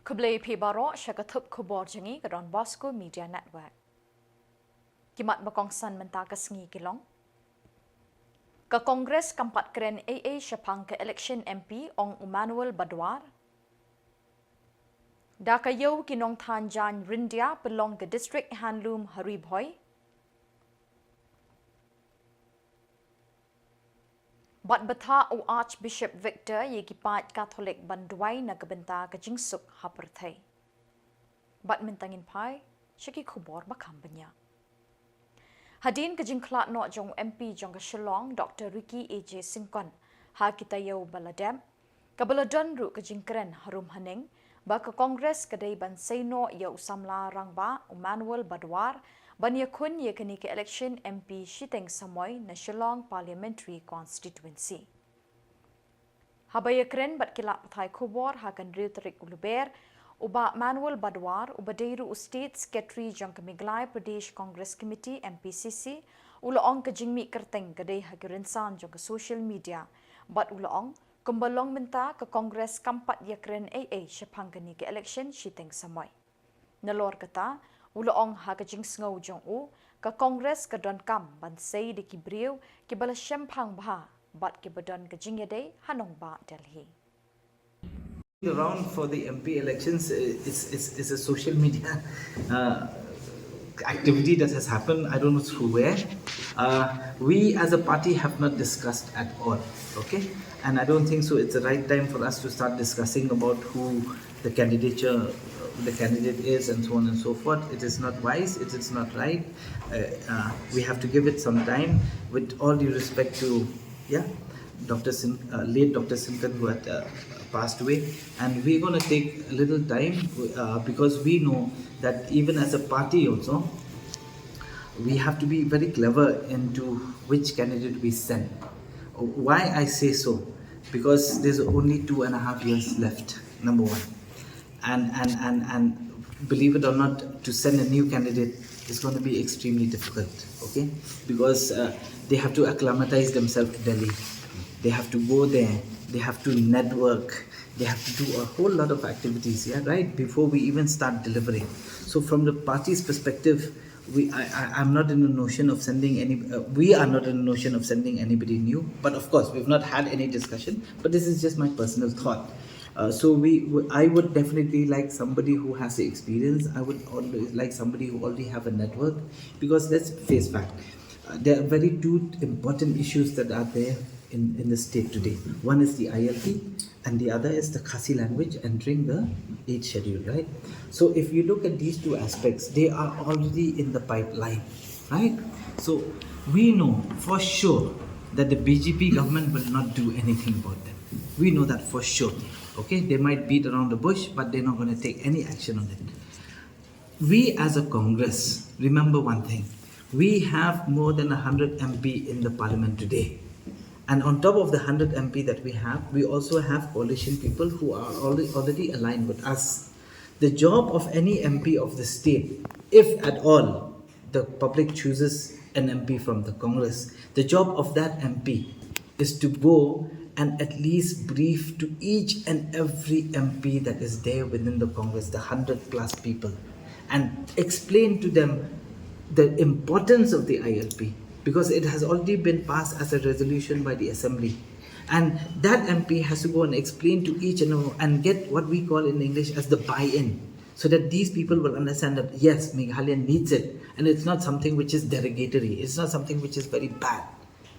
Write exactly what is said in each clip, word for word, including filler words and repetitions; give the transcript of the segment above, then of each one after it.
Khublei phi baroh sha ka thup khubor jong ngi ka Don Bosco Media Network. Ki mat ba kongsan mynta ka sngi ki long: Ka Congress kam pat kren ei ei shaphang ka election M P, ong u Manuel Badwar. Da ka ïew ki nongthan jaiñ ryndia pynlong ka District Handloom ha Ri Bhoi. Bad bthah u Archbishop Victor ïa ki paid Katholik ban duwai na ka bynta ka jingsuk ha pyrthei. Bad mynta ngin phai sha ki khubor ba kham bniah. Hadien ka jingkhlad noh jong u M P jong ka Shillong, Doctor Ricky A J Syngkon, ha ki taïew ba la dep, ka ba la don ruh ka jingkren harum haneng ba ka Congress ka dei ban sei noh ïa u samla rangbah u Manuel Badwar ban ïakhun ïa kane ka election M P shiteng samoi na Shillong Parliamentary Constituency. Haba ïakren bad ki lad pathai khubor ha ka hynriew tarik u Lber, u Bah Manuel Badwar, u ba dei ruh u State Secretary jong ka Meghalaya Pradesh Congress Committee, M P C C, u la ong ka jingmih kyrteng ka dei ha ki rynsan jong ka social media. Bad u la ong, kumba long mynta, ka Congress kam pat ïakren ei ei shaphang kane ka election shiteng samoi. Nalor kata, u la ong ha ka jingsngew jong u, ka Congress ka donkam ban sei da ki briew ki ba la shemphang bha bad ki ba don ka jingïadei ha nongbah Delhi. The round for the M P elections is, is, is a social media uh, activity that has happened, I don't know through where. Uh, we as a party have not discussed at all, okay? And I don't think so it's the right time for us to start discussing about who the candidature, the candidate is, and so on and so forth. It is not wise, it is not right. Uh, uh, we have to give it some time, with all due respect to, yeah, Doctor Sin, uh, late Doctor Syngkon, who had uh, passed away. And we're going to take a little time uh, because we know that even as a party also, we have to be very clever into which candidate we send. Why I say so? Because there's only two and a half years left, number one. And, and, and, and believe it or not, to send a new candidate is going to be extremely difficult, okay? Because uh, they have to acclimatize themselves to Delhi. They have to go there. They have to network. They have to do a whole lot of activities, yeah, right? Before we even start delivering. So from the party's perspective, we, I, I, I'm not in the notion of sending any, uh, we are not in the notion of sending anybody new. But of course, we've not had any discussion. But this is just my personal thought. Uh, so we, w- I would definitely like somebody who has the experience. I would always like somebody who already have a network, because let's face fact. Uh, there are very two important issues that are there in, in the state today. One is the I L P, and the other is the Khasi language entering the eighth schedule, right? So if you look at these two aspects, they are already in the pipeline, right? So we know for sure that the B J P government will not do anything about them. We know that for sure. Okay, they might beat around the bush, but they're not going to take any action on it. We as a Congress, remember one thing, we have more than one hundred M P in the parliament today. And on top of the one hundred M P that we have, we also have coalition people who are already, already aligned with us. The job of any M P of the state, if at all the public chooses an M P from the Congress, the job of that M P is to go and at least brief to each and every M P that is there within the Congress, the hundred plus people, and explain to them the importance of the I L P, because it has already been passed as a resolution by the assembly. And that M P has to go and explain to each and all and get what we call in English as the buy in, so that these people will understand that yes, Meghalaya needs it, and it's not something which is derogatory, it's not something which is very bad.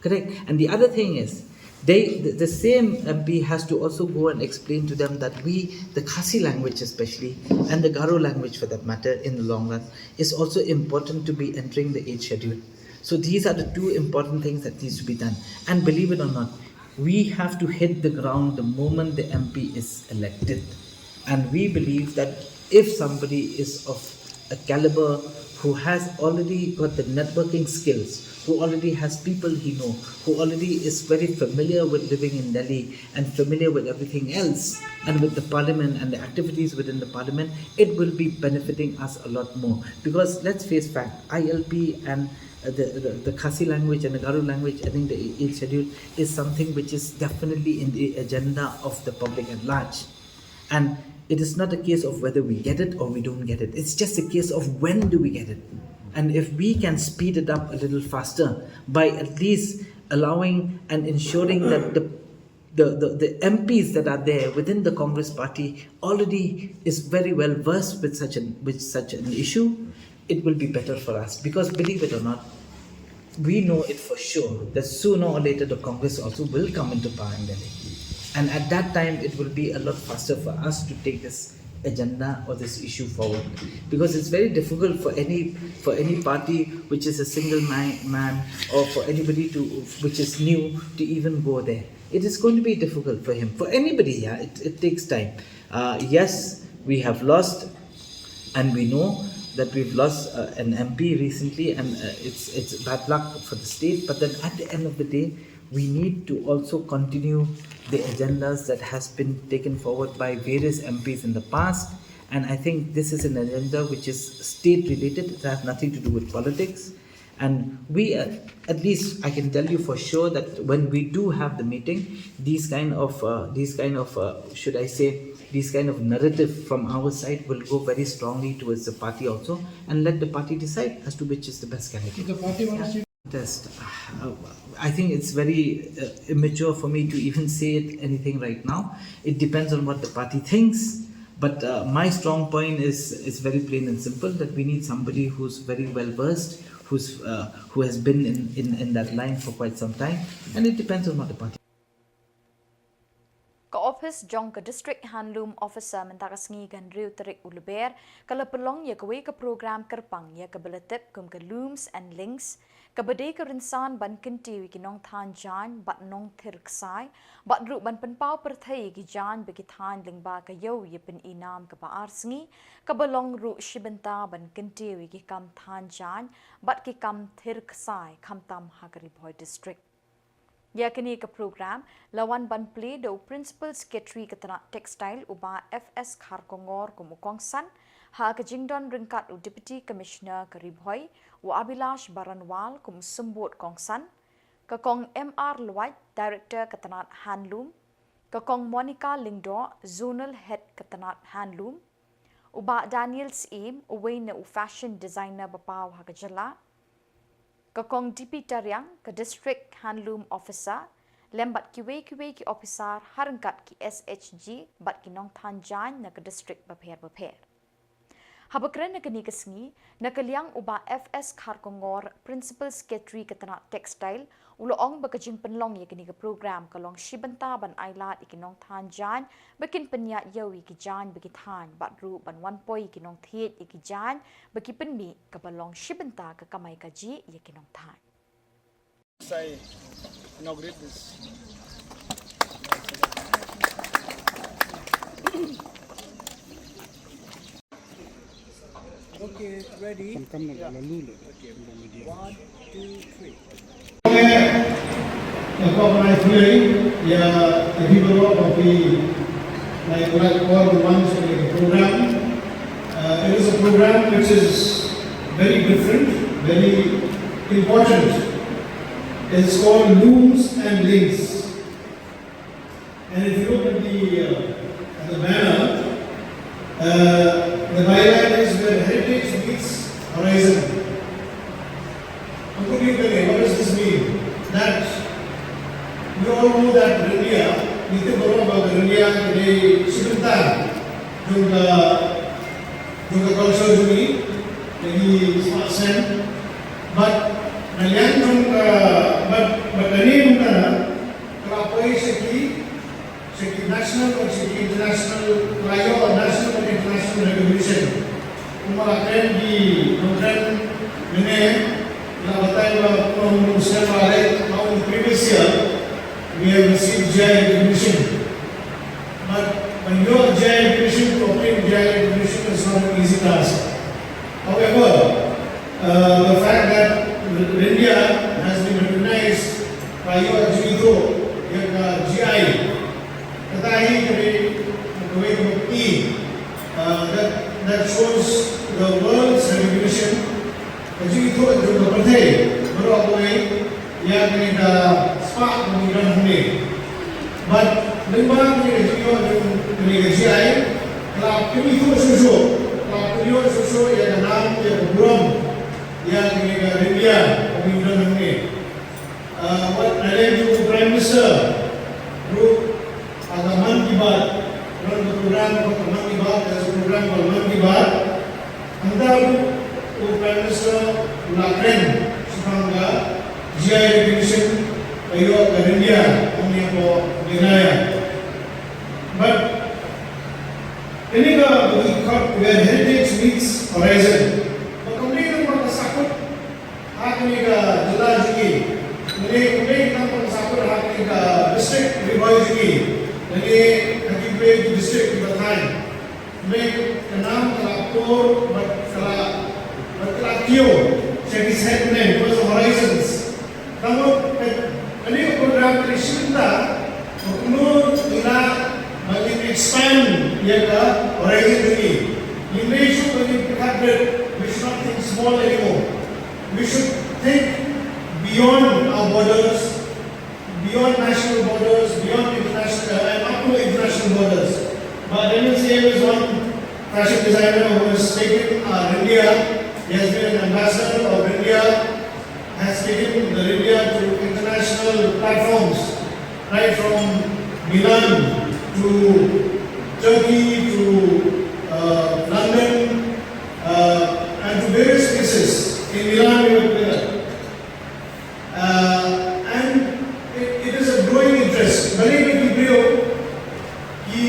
Correct? And the other thing is, they, the, the same M P has to also go and explain to them that we, the Khasi language especially, and the Garo language for that matter, in the long run, is also important to be entering the eighth schedule. So these are the two important things that needs to be done. And believe it or not, we have to hit the ground the moment the M P is elected. And we believe that if somebody is of a caliber who has already got the networking skills, who already has people he know, who already is very familiar with living in Delhi and familiar with everything else and with the parliament and the activities within the parliament, it will be benefiting us a lot more. Because let's face fact, I L P and uh, the, the, the Khasi language and the Garo language, I think the eighth schedule is something which is definitely in the agenda of the public at large. And It is not a case of whether we get it or we don't get it. It's just a case of when do we get it. And if we can speed it up a little faster by at least allowing and ensuring that the the, the, the M Ps that are there within the Congress party already is very well versed with such an with such an issue, it will be better for us. Because believe it or not, we know it for sure that sooner or later the Congress also will come into power in Delhi. And at that time, it will be a lot faster for us to take this agenda or this issue forward, because it's very difficult for any for any party which is a single man, man or for anybody to which is new to even go there. It is going to be difficult for him, for anybody. Yeah, it, it takes time. Uh, yes, we have lost, and we know that we've lost uh, an M P recently, and uh, it's it's bad luck for the state. But then at the end of the day, we need to also continue the agendas that has been taken forward by various M Ps in the past. And I think this is an agenda which is state related. It has nothing to do with politics. And we, uh, at least I can tell you for sure that when we do have the meeting, these kind of, uh, these kind of, uh, should I say, these kind of narrative from our side will go very strongly towards the party also, and let the party decide as to which is the best candidate. The party wants you. Test. Uh, I think it's very uh, immature for me to even say it, anything right now. It depends on what the party thinks. But uh, my strong point is is very plain and simple, that we need somebody who's very well versed, who's uh, who has been in, in, in that line for quite some time, and it depends on what the party. Ka ophis jong ka District Handloom Officer mynta ka sngi ka hynriew tarik u Lber ka la pynlong ïa kawei ka program kyrpang ïa kaba la tip kum ka Looms and Links, kaba dei ka rynsan ban kyntiew ïa ki nongthaiñ jaiñ bad nongthir ksai, bad ruh ban pynpaw pyrthei ïa ki jaiñ bad ki thaiñ lyngba ka ïew ïa pyni nam kaba ar sngi, kaba long ruh shi bynta ban kyntiew ïa ki kam thaiñ jaiñ bad ki kam thir ksai khamtam ha ka Ri Bhoi District. Ïa kane ka program la wan ban plie da u Principal Secretary ka tnat Textile u Bah F S Kharkongor kum u kongsan, ha ka jingdon ryngkat u Deputy Commissioner ka Ri Bhoi u Abhilash Baranwal kum u symbud kongsan, ka Kong M R Lwait, Director ka tnat Handloom, ka Kong Monica Lyngdoh, Zonal Head ka tnat Handloom, u Bah Daniel Syiem, uwei na u fashion designer ba paw ha ka jylla, ka Kong D P Tariang, ka District Handloom Officer, lem bad kiwei kiwei ki ophisar ha ryngkat ki S H G bad ki nongthaiñ jaiñ na ka district bapher bapher. Haba kren ha kane ka sngi, na ka liang u Bah F S Kharkongor, Principal Secretary ka tnat Textile, u la ong ba ka jingpynlong ïa kane ka program ka long shi bynta ban ailad ïa ki nongthaiñ jaiñ ba kin pynïaid ïew ïa ki jaiñ bad ki thaiñ, bad ruh ban wan poi ïa ki nongthied ïa ki jaiñ ba ki pynmih, kaba long shi bynta ka kamai kajih ïa ki nongthaiñ. As I inaugurate this. Okay, ready? Okay. One, two, three. Okay. Recognize today, yeah, the people of the, like, like all the ones in the program. Uh, it is a program which is very different, very important. It's called Looms and Links. And if you look at the, uh, at the banner, uh, the byline is where heritage meets horizon. How could you tell me? What does this mean? That we all know that Ryndia, ngi tip baroh ba ka Ryndia ka dei shi bynta jong ka, jong ka culture jong ngi, ka dei spah snem. But na liang jong ka, but, but kane mynta ka la poi sha ki, sha ki national bad sha ki international, ka la ïoh national bad international recognition. Kumba la kren ki nongkren mynne, la batai ba kumba mynta u snem ba la leit, ba in the previous year we have received G I recognition. But ban ïoh G I recognition, to obtain G I recognition is not an easy task. However, uh, the fact that Ryndia has been recognized, ka ïoh jingithuh ïa ka G I, kata hi ka dei kawei ka bynta, uh, that, that shows the world's recognition. Ka jingithuh jong ka pyrthei baroh kawei ïa kane ka spah ba ngi don hangne. Bad lyngba kane ka jingïoh jong kane ka G I, ka Ka la pynithuh shuh shuh, ka la pynithuh shuh shuh ïa ka nam, ïa ka burom ïa kane ka Ryndia kaba ngi don hangne. Ah, wat lada ïa u Prime Minister ruh ha ka Mann Ki Baat, don ka program, ka Mann Ki Baat, ka program ka Mann Ki Baat. Hangta ruh u Prime Minister u la kren shaphang ka G I recognition ka ïoh ka Ryndia hangne hapoh Meghalaya. But kane ka, we call where heritage meets horizon. Ba kam dei tang ba ka sahkut ha kane ka jylla jong ngi. Kane kam dei tang ba ka sahkut ha kane ka district Ri Bhoi jong ngi. Kane ka kiwei ki district kiba thaiñ. Kane ka nam ka la pur bad ka la, bad ka la kiew sha ki saiñ bneng, ki horizons. Ka mut ka, kane ka program ka dei shi bynta ba kumno ngi lah ban expand ïa ka horizon jong ngi. Ngim dei shuh ba ngin pyrkhat beit, we should not think small anymore. We should think beyond our borders, beyond national borders, beyond international, uh, and up to international borders. But M N C M is one fashion designer who has taken our India. He has been an ambassador of India, has taken the India to international platforms, right from Milan to Turkey to, uh, London, uh, and to various places. In Milan, we were together. Uh, and it, it is a growing interest. Balei ba ki briew ki,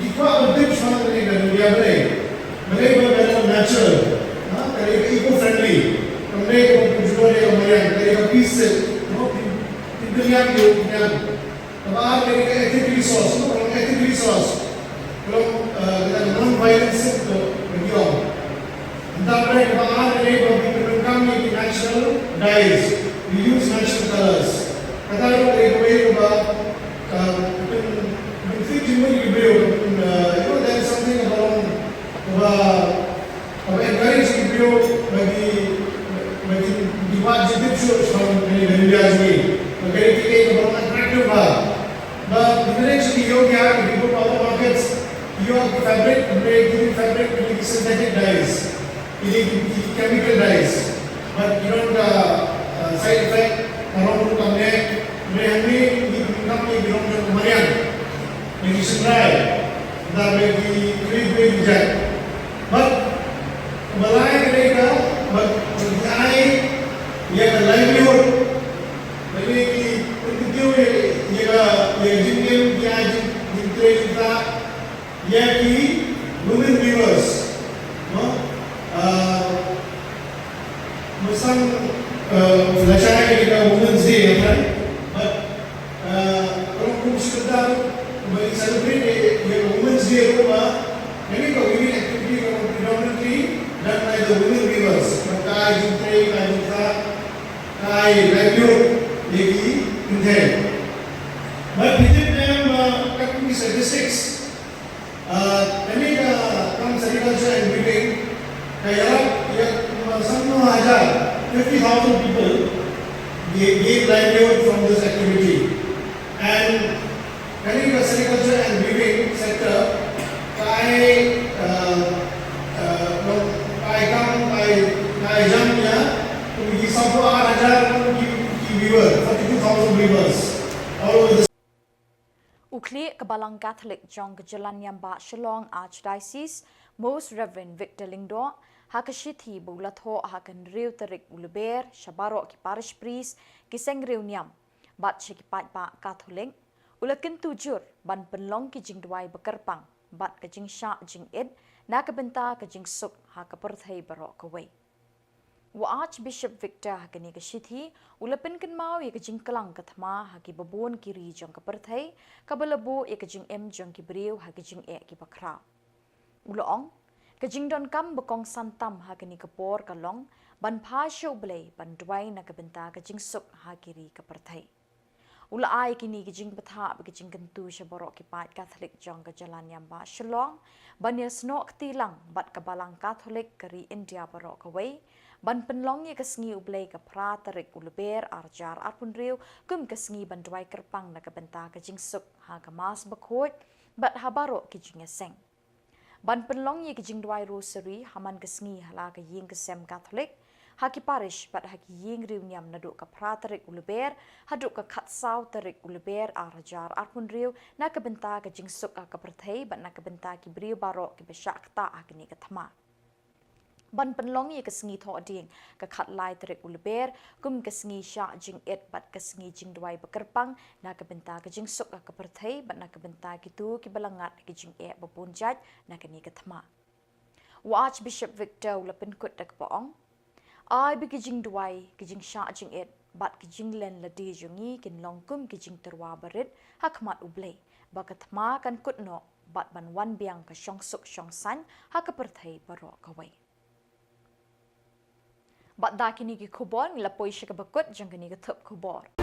ki kwah ban tip shaphang kane ka Ryndia, balei? Balei ba ka long natural, ha? Ka long eco-friendly. Kam dei kaba pynjulor ïa ka mariang, ka long ka peace, no? Pyn, pynpynïap ïa u pynïap. Kaba ar ka dei ka ethically sourced, no? Ka long ethically sourced. Ka long, uh, ka long non-violent silk, ka long. Nangta kaba ar ka dei ba pyndonkam ïa ki natural dyes. We use natural colors. Kata ruh ka dei kawei kaba, uh, pyn, pynfit jingmut ïa ki briew, pyn, uh, you know, that is something kaba long, kaba Kaba encourage ki briew ba ki, ba ki, ki wad jingtip shuh shaphang kane ka Ryndia jong ngi. Ba ka dei kaei kaba long attractive bha. Ba ki manage ki ïoh ïa ki bun power markets, ki ïoh ki fabric, ki dei ki fabric, ki dei ki synthetic dyes, ki dei ki, ki chemical dyes. But ki don ka, uh, side effect, ka long ruh kam neh, hynrei hangne ngi pyndonkam ïa ki rong jong ka mariang, ïa ki shynrai, da ïa ki, ki, ki, ki jait. Bad kaba lai ka dei ka, bad ki ai ïa ka livelihood. Balei ki pynkyntiew ïa, ïa ka, ïa ka jingim, ki ai jing, jingtrei jingktah ïa ki women weavers. No? Ah, mynstep, ah, lashai ka dei ka Women's Day, right? But Uh, ka long kum shi kynta ba ngi celebrate ïa, ïa ka Women's Day ruh ba, kane ka weaving activity ka long predominantly done by the women weavers. Ba ka ai jingtrei, ka ai jingktah, ka ai livelihood ïa ki kynthei. Bad phi tip ne em, uh, kat kum ki statistics, uh, kane ka kam sericulture and weaving ka ïarap ïa, uh, sanphew hajar, fifty thousand people gain, gain livelihood from this activity. And kane ka sericulture and weaving sector ka ai, uh, uh, ka ai kam, ka ai, ka ai jam ïa, kum ki sanphew ar hajar ki, ki weaver, forty-two thousand weavers all over the U khlieh ka Balang Katholik jong ka Jyllaniam Bah Shillong Archdiocese, Most Reverend Victor Lyngdoh, ha ka shithi ba u la thoh ha ka hynriew tarik u Lber sha baroh ki parish priest, ki seng riewniam bad sha ki paidbah Katholik, u la kyntu jur ban pynlong ki jingduwai ba kyrpang bad ka jingshah jingit na ka bynta ka jingsuk ha ka pyrthei baroh kawei. U Archbishop Victor ha kane ka shithi u la pynkynmaw ïa ka jingklang ka thma ha kiba bun ki ri jong ka pyrthei, kaba la buh ïa ka jingim jong ki briew ha ki jingeh kiba khraw. U la ong, ka jingdonkam ba kongsan tam ha kane ka por ka long ban phai sha U Blei ban duwai na ka bynta ka jingsuk ha ki ri ka pyrthei. U la ai kine ki jingbthah bad ki jingkyntu sha baroh ki paid Katholik jong ka Jyllaniam Bah Shillong ban ïasnoh kti lang bad ka Balang Katholik ka ri India baroh kawei ban pynlong ïa ka sngi U Blei ka phra tarik u Lber arhajar arphew hynriew kum ka sngi ban duwai kyrpang na ka bynta ka jingsuk ha ka Mass Bakhuid bad ha baroh ki jingïaseng. Ban pynlong ïa ki jingduwai Rosary ha man ka sngi ha la ka ïing ka sem Katholik, ha ki parish bad ha ki ïing riewniam naduh ka phra tarik u Lber haduh ka khatsaw tarik u Lber ar hajar arphew hynriew, na ka bynta ka jingsuk ha ka pyrthei bad na ka bynta ki briew baroh kiba shah ktah ha kane ka thma. Ban pynlong ïa ka sngi Thohdieng ka khatlai tarik u Lber kum ka sngi shah jingit bad ka sngi jingduwai ba kyrpang na ka bynta ka jingsuk ha ka pyrthei bad na ka bynta kito kiba la ngat ki jingeh ba bun jait na kane ka thma. U Archbishop Victor u la pynkut da kaba ong: Ai ba ki jingduwai, ki jingshah jingit bad ki jinglen lade jong ngi kin long kum ki jingtyrwa barit ha khmat U Blei, ba ka thma kan kut noh bad ban wan biang ka shongsuk shongsaiñ ha ka pyrthei baroh kawei. Bad da kine ki khubor ngi la poi sha kaba kut jong kane ka thup khubor.